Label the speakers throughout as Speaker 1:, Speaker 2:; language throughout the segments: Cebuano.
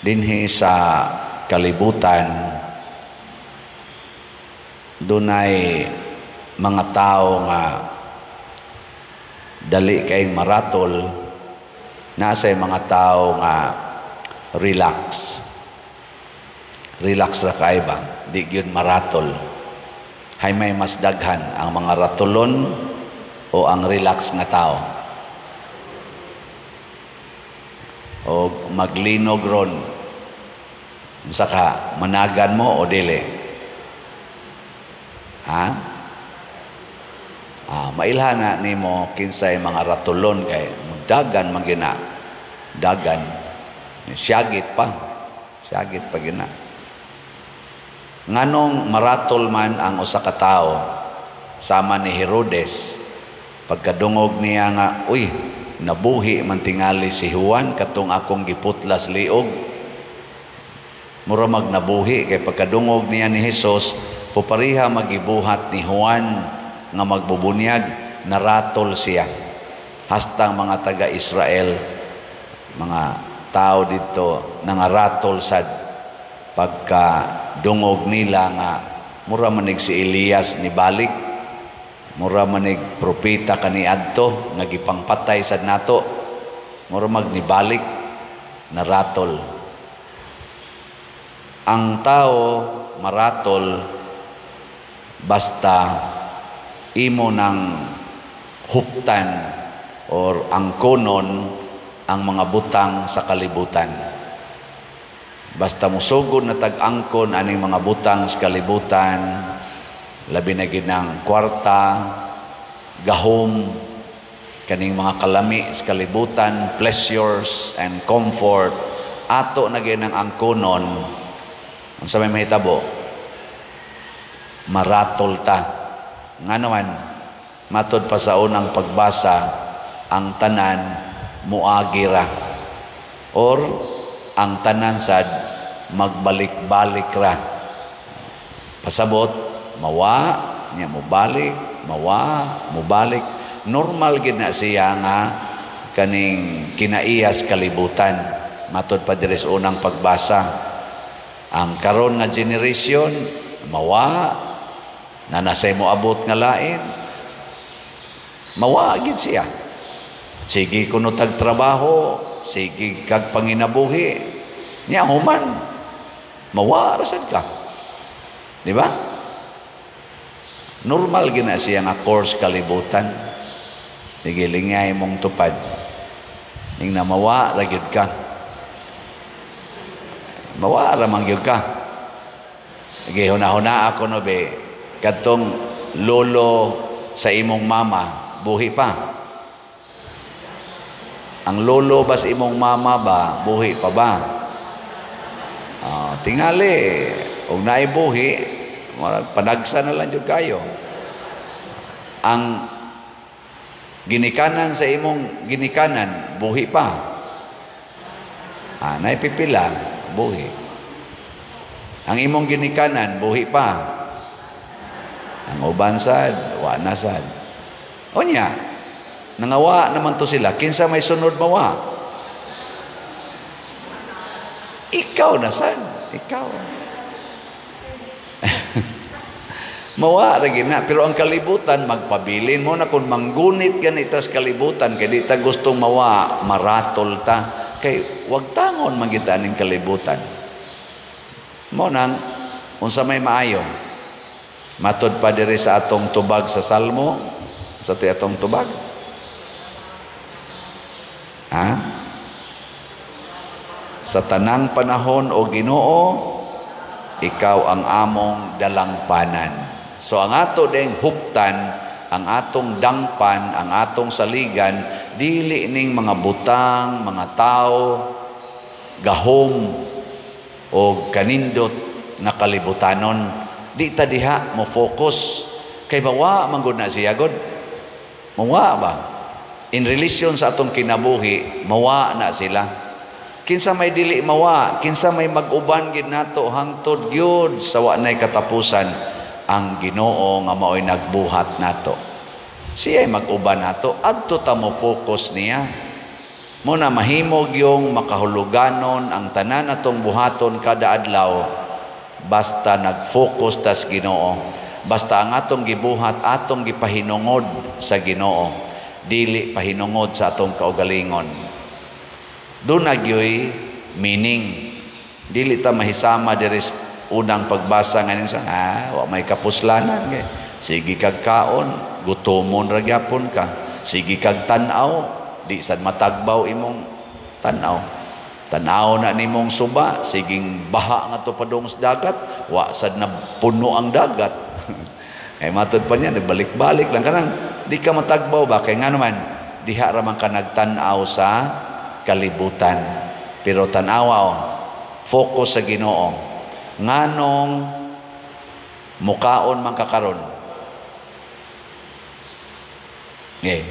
Speaker 1: Dinhi sa kalibutan, dunay mga tao nga dali kay maratol, nasa mga tao nga relax. Relax ra kay ba, di gyud maratol. Hay may mas daghan, ang mga ratulon o ang relax nga tao? O maglinog ron, unsa ka, managan mo o dili? Ha? Ah, mailhan na nimo kinsay mga ratulon kay dagan man gina. Dagan. Siyagit pa. Siyagit pa gina. Nganong maratol man ang usa ka tawo sama ni Herodes, pagkadungog niya nga, "Uy, nabuhi man tingali si Juan katong akong giputlas liog." Mura mag nabuhi kay pagkadungog niya ni Hesus, pupariha magibuhat ni Juan nga magbubunyag, naratol siya. Hastang mga taga-Israel, mga tao dito, nangaratol sad pagkadungog nila nga mura manig si Elias ni balik, mura manig propeta kaniadto nga gipangpatay sad nato, mura mag nibalik, naratol. Ang tao maratol basta imo ng huptan or angkonon ang mga butang sa kalibutan. Basta musugod na tag-angkon aning mga butang sa kalibutan, labi na gid ng kwarta, gahom, kaning mga kalami sa kalibutan, pleasures and comfort, ato na gid ang angkonon, unsa may mahitabo? Maratol ta. Nga naman, matod pa sa unang pagbasa, ang tanan muagi ra. Or ang tanan sad magbalik-balik ra. Pasabot, mawa, niya mobalik, mawa, mobalik. Normal gid na siya nga kaning kinaiyas kalibutan. Matod pa diri sa unang pagbasa, ang karon nga generation mawa na nasay mo abot nga lain, mawa gid siya. Sige kuno tag trabaho, sige kag panginabuhi niya, human mawa ra sad ka, di ba? Normal gina siya nga course kalibutan. Sige, lingay mong tupad ning na mawa ra gyud ka, mawa ra man gyud ka. Sige, huna-huna ako no be, kadtong lolo sa imong mama, buhi pa? Ang lolo ba sa imong mama ba, buhi pa ba? Tingali, kung naay buhi, panagsa na lang jud kayo. Ang ginikanan sa imong ginikanan, buhi pa? Naay pipila, buhi. Ang imong ginikanan, buhi pa? Ang uban sad, wa na sad. Unya, nangawa naman to sila, kinsa may sunod mawa? Ikaw na sad, ikaw. Mawa ra gid na, pero ang kalibutan magpabilin mo na kung manggunit ganita sa kalibutan kay di ta gustong mawa, maratol ta kay wag tangon man kita ning kalibutan. Mo nang unsa may maayo? Matod pa diri sa atong tubag sa Salmo, sa atong tubag. Ha? Sa tanang panahon o Ginoo, ikaw ang among dalangpanan. So ang ato ding huptan, ang atong dangpan, ang atong saligan, dili ning mga butang, mga tao, gahom o kanindot nga kalibutanon. Di ta diha mo focus kay mawa man gud na siya god. Mawa ba? In relation sa atong kinabuhi, mawa na sila. Kinsa may dili mawa, kinsa may mag-uban gid nato hangtod gyud sa wa nay katapusan, ang Ginoo nga maoy nagbuhat nato. Siya ay mag-uban nato, adto ta mo focus niya. Mo na mahimog yung makahuluganon ang tanan atong buhaton kada adlaw basta nag-focus tas Ginoo. Basta ang atong gibuhat atong gipahinungod sa Ginoo, dili pahinungod sa atong kaugalingon. Doon na gyoy meaning. Dili ta mahisama diri unang pagbasa ngayon sa wa may kapuslanan kay sige kag kaon, gutomon ra gyapon ka. Sige kag tan-aw, di sad matagbaw imong tan-aw. Tan-aw na nimong suba, siging baha nga to padung sa dagat, wa sad na puno ang dagat. Ay matud pa niya, balik-balik lang kanang di ka matagbaw ba kay ngano man diha ra man ka nagtan-aw sa kalibutan. Pero tan-awa, oh, focus sa Ginoo. Nganong mukaon man ka karon? Eh,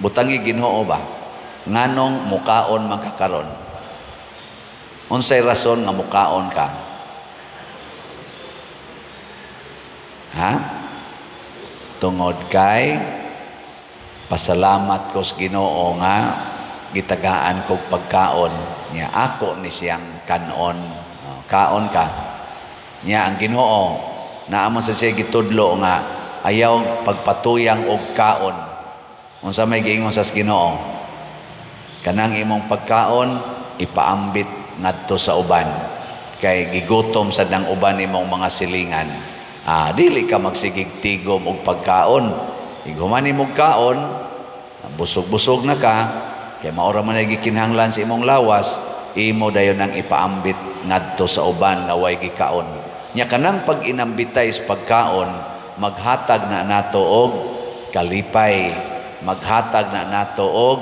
Speaker 1: butangi Ginoo ba? Nganong mukaon man ka karon? Unsay rason nga mukaon ka? Ha? Tungod kay pasalamat ko sa Ginoo nga gitagaan kog pagkaon niya, ako ni siyang kanon. Kaon ka niya ang Ginoo naamon sa siya gitudlo nga ayaw pagpatuyang og kaon. Unsa may giingon sa Ginoo? Kanang imong pagkaon ipaambit ngadto sa uban kay gigutom sad ang uban imong mga silingan. Dili ka magsigig tigom og pagkaon. Ighuman imong kaon, busog-busog na ka, kay maura man ay gikinahanglan sa imong lawas, imo dayon ang ipaambit ngadto sa uban nga way gikaon. Nya kanang pag-inambitay sa pagkaon, maghatag na nato og kalipay, maghatag na nato og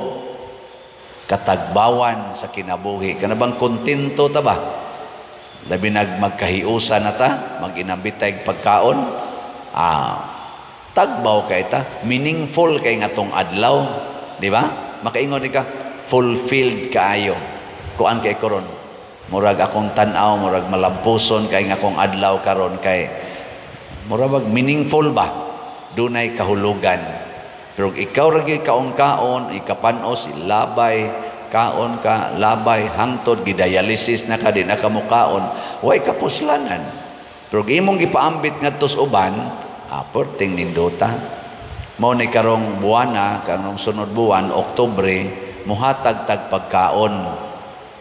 Speaker 1: katagbawan sa kinabuhi. Kana bang kontento ta ba? Labi nag magkahiusa na ta, mag-inambitay pagkaon, tagbaw kay ta, meaningful kay nga tong adlaw, di ba? Makaingon ni ka, fulfilled kaayo. Kuan kay karon, murag akong tan-aw, murag malampuson kay nga akong adlaw karon kay murag bag meaningful ba? Dunay kahulugan. Pero ikaw ra gyud kaon-kaon, ikapanos, labay, kaon ka, labay, hangtod, gidialysis na ka, di na ka mukaon, way kapuslanan. Pero imong gipaambit ngadto sa uban, perting nindota. Mao ni karong buwana, karong sunod buwan, Oktubre, muhatag tag pagkaon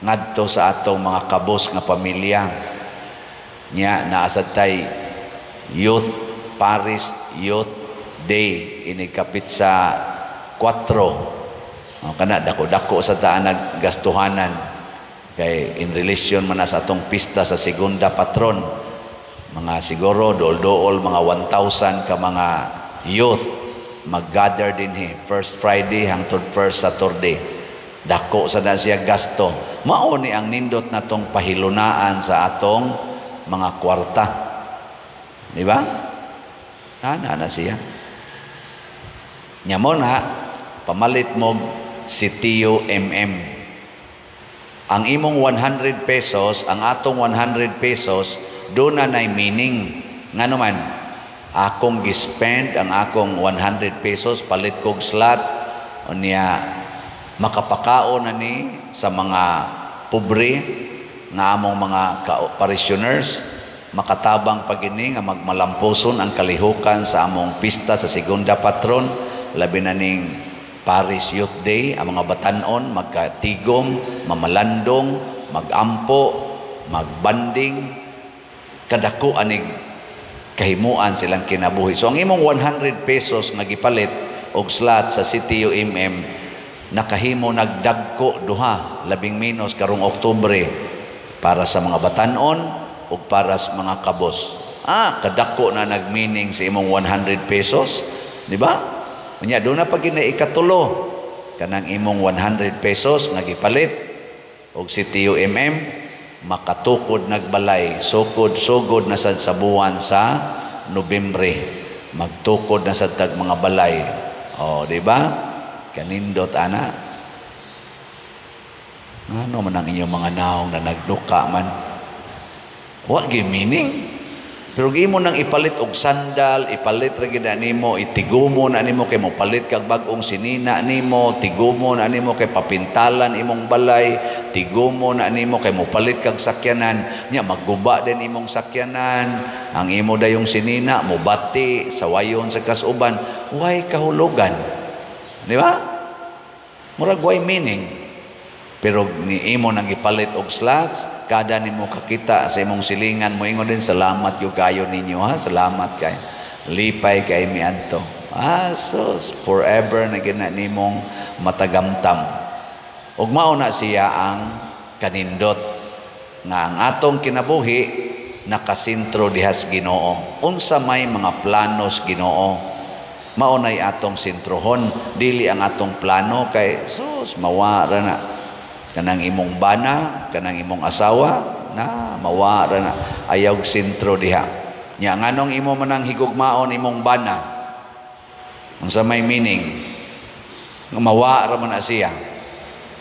Speaker 1: ngadto sa atong mga kabos nga pamilya. Nya naa sad tay Youth Paris Youth Day ini kapit sa 4. O, kana dako-dako sa taan naggastuhanan kay in relation man na sa atong pista sa segunda patron. Mga siguro dool-dool mga 1,000 ka mga youth mag-gather dinhi first Friday hangtod first Saturday. Dako sa na siya gasto. Mao ni ang nindot natong pahilunaan sa atong mga kwarta. Di ba? Ana na siya. Nya mo na pamalit mo si Tio MM. Ang imong 100 pesos, ang atong 100 pesos, doon na nay meaning. Ngano man, akong gispend ang akong 100 pesos, palit kog slot, unya makapakaon na ni sa mga pobre nga among mga parishioners, makatabang pagini nga magmalampuson ang kalihukan sa among pista sa segunda patron, labi na ning Paris Youth Day, ang mga batanon magkatigom, mamalandong, magampo, magbanding, kadako anig kahimuan silang kinabuhi. So ang imong 100 pesos nga gipalit og slot sa CTUMM, nakahimo nagdagko duha, labing menos karong Oktubre, para sa mga batanon ug para sa mga kabos. Kadako na nagmeaning sa imong 100 pesos, di ba? Unya doon na pag ikatulo kanang imong 100 pesos nga gipalit og CTUMM, makatukod nagbalay, sukod sugod na sad sa buwan sa Nobyembre, magtukod na sad tag mga balay. O, di ba? Kanindot ana. Ano man ang inyong mga naong na nagduka man? Wa gi meaning. Pero imo nang ipalit og sandal, ipalit ra gid na nimo, itigumo na nimo kay mopalit kag bag-ong sinina nimo, tigumo na nimo kay papintalan imong balay, tigumo na nimo kay mopalit kag sakyanan, nya magguba din imong sakyanan, ang imo dayong sinina mobati, sawayon sa kasuban, way kahulugan. Di ba? Murag way meaning. Pero ni imo nang ipalit og slacks, kada nimo kakita sa imong silingan mo ingon din, "Salamat gyud kayo ninyo ha, salamat kay. Lipay kay mi adto." Ah, sus, forever na gina nimong matagamtam. Ug mao na siya ang kanindot nga ang atong kinabuhi nakasentro dihas Ginoo. Unsa may mga planos Ginoo, mao nay atong sentrohon, dili ang atong plano kay sus, mawa ra na. Kanang imong bana, kanang imong asawa, na mawa ra na. Ayaw sentro diha. Nya nganong imo manang higugmaon imong bana? Unsa may meaning? Nga mawa ra man na siya.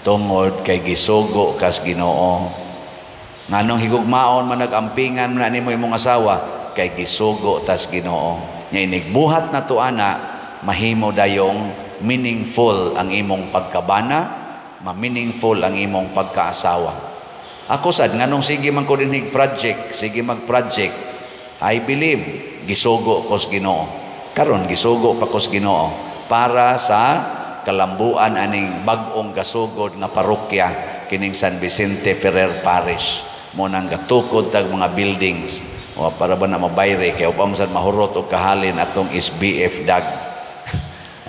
Speaker 1: Tungod kay gisugo kas Ginoo. Nganong higugmaon man, nagampingan man na nimo imong asawa? Kay gisugo tas Ginoo. Nya inigbuhat na to ana, mahimo dayong meaningful ang imong pagkabana, ma-meaningful ang imong pagkaasawa. Ako sad, nganong sige man ko dinhig project, sige mag-project, I believe gisugo ko sa Ginoo. Karon gisugo pa ko sa Ginoo para sa kalambuan aning bag-ong gasugod nga parokya kining San Vicente Ferrer Parish. Mo nang gatukod tag mga buildings o para ba na mabayre kay upang sad mahurot og kahalin atong SBF dag.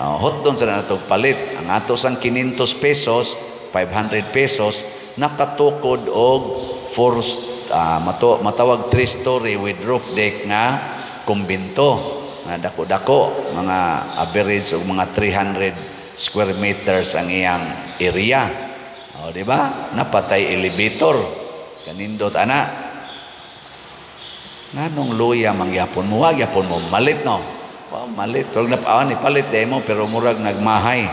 Speaker 1: Hotdon sa natong palit ang ato sang 500 pesos, 500 pesos, nakatukod og four mato, matawag three story with roof deck nga kumbinto nga dako-dako, mga average og mga 300 square meters ang iyang area. O, di ba? Napatay elevator. Kanindot ana. Nganong luya mangyapon mo, wag yapon mo malit, no? Wow, malit. Pero na ni palit mo pero murag nagmahay.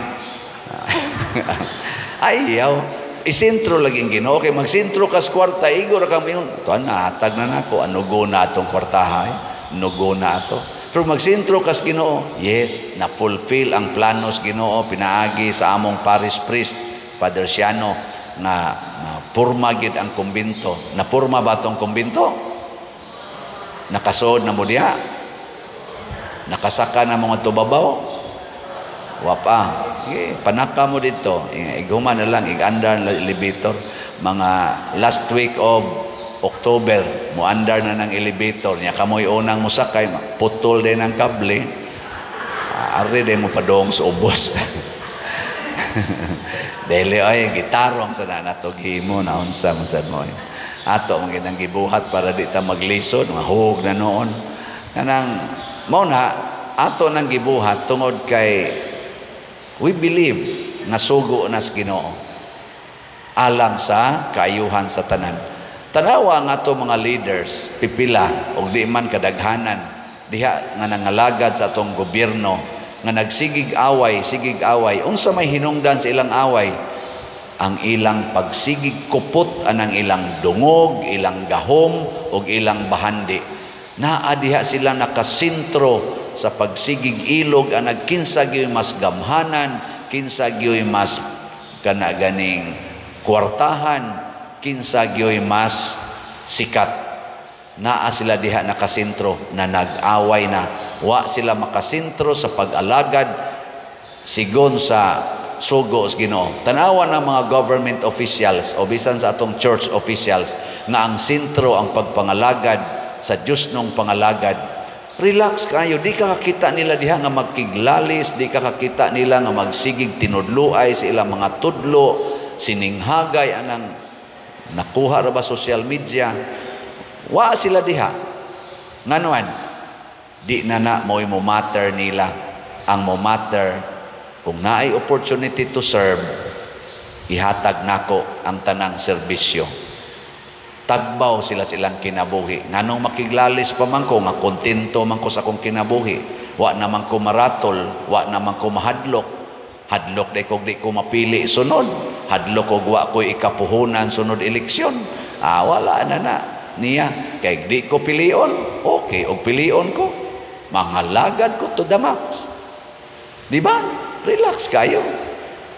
Speaker 1: Ayaw. Isentro laging Ginoo kay magsentro kas kwarta, igo ra kang ingon, "Tuan natag na nako, anugo na atong kwartaha eh. Nugo na ato." Pero magsentro kas Ginoo, yes, na fulfill ang planos Ginoo pinaagi sa among parish priest, Father Siano, nga na purma gid ang kumbinto. Na purma ba atong kumbinto? Nakasuod na mo diha? Nakasaka na mga tubabaw? Wa pa. Sige, panaka mo dito. Iguma na lang, ig-andar na elevator. Mga last week of October, mo andar na ng elevator. Nya kamoy unang musakay, putol din ang kable. Ah, ari din mo padong sa ubos. Dili ay gitarong sa na nato gihimo na unsa man sad mo. Ato man gid ang gibuhat para di ta maglisod, mahug na noon. Kanang mao na ato nang gibuhat tungod kay we believe nga sugo na sa Ginoo alang sa kaayuhan sa tanan. Tanawa nga ato mga leaders, pipila og di man kadaghanan diha nga nangalagad sa atong gobyerno nga nagsigig away, sigig away. Unsa may hinungdan sa ilang away? Ang ilang pagsigig kupot anang ilang dungog, ilang gahom ug ilang bahandi. Naa diha sila nakasentro sa pagsigig ilog ang nagkinsa gyoy mas gamhanan, kinsa gyoy mas kana ganing kwartahan, kinsa gyoy mas sikat. Naa sila diha nakasentro na nag-away na. Wa sila makasentro sa pag-alagad sigon sa sugo sa Ginoo. Tanawa ng mga government officials o bisan sa atong church officials nga ang sentro ang pagpangalagad sa Diyos nung pangalagad. Relax kayo, di ka kakita nila diha nga magkiglalis, di ka kakita nila nga magsigig tinudluay sa ilang mga tudlo, sininghagay anang nakuha ra ba social media. Wa sila diha. Nganuan, di na na mo'y mo matter nila. Ang mo matter, kung naay opportunity to serve, ihatag nako ang tanang serbisyo. Tagbaw sila silang kinabuhi. Nganong makiglalis pa man ko, nga kontento man ko sa akong kinabuhi. Wa naman ko maratol, wa naman ko mahadlok. Hadlok di ko di ko mapili sunod. Hadlok og wa ko'y ikapuhunan sunod eleksyon. Ah, wala na na. niya. Kay di ko pilion, okay, og pilion ko, mangalagad ko to the max. Di ba? Relax kayo.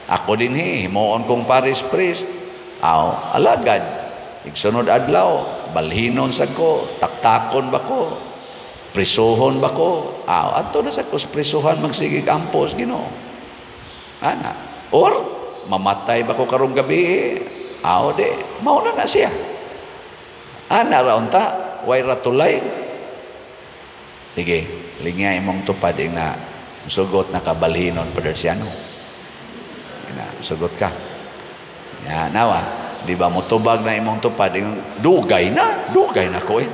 Speaker 1: Ako din he, himuon kong parish priest. Aw, alagad. Igsunod adlaw, balhinon sa ko, taktakon ba ko, prisuhon ba ko? Aw, adto na sa ko sa prisuhan, magsige ampos, Ginoo. Ana. Or, mamatay ba ko karong gabi? Aw, di. Mauna na siya. Ana ra unta, way ra tulay. Sige, lingya imong tupad na sugot na kabalhinon, Padre Siano. Na, sugot ka. Ya, nawa, di ba motubag na imong tupad, ingon, dugay na ko eh.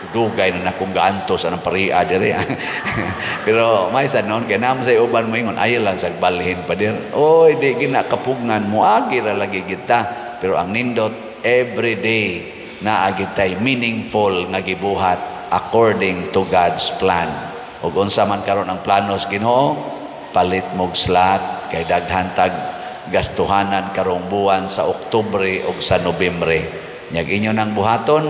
Speaker 1: Dugay na nakong gaantos anang paria dire. Pero may sa noon, kay naman sa uban mo ingon, ayaw lang sa balhin pa dir. Oy, di gina kapugngan mo, agi ra lagi kita. Pero ang nindot, every day, naa gitay meaningful nga gibuhat according to God's plan. Ug unsa man karon ang plano sa Ginoo, palit mog slot kay daghan tag gastuhanan karong buwan sa Oktubre ug sa Nobyembre. Nyag inyo nang buhaton,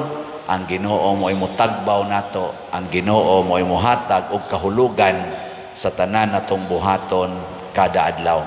Speaker 1: ang Ginoo mo motagbaw nato, ang Ginoo mo mohatag og kahulugan sa tanan natong buhaton kada adlaw.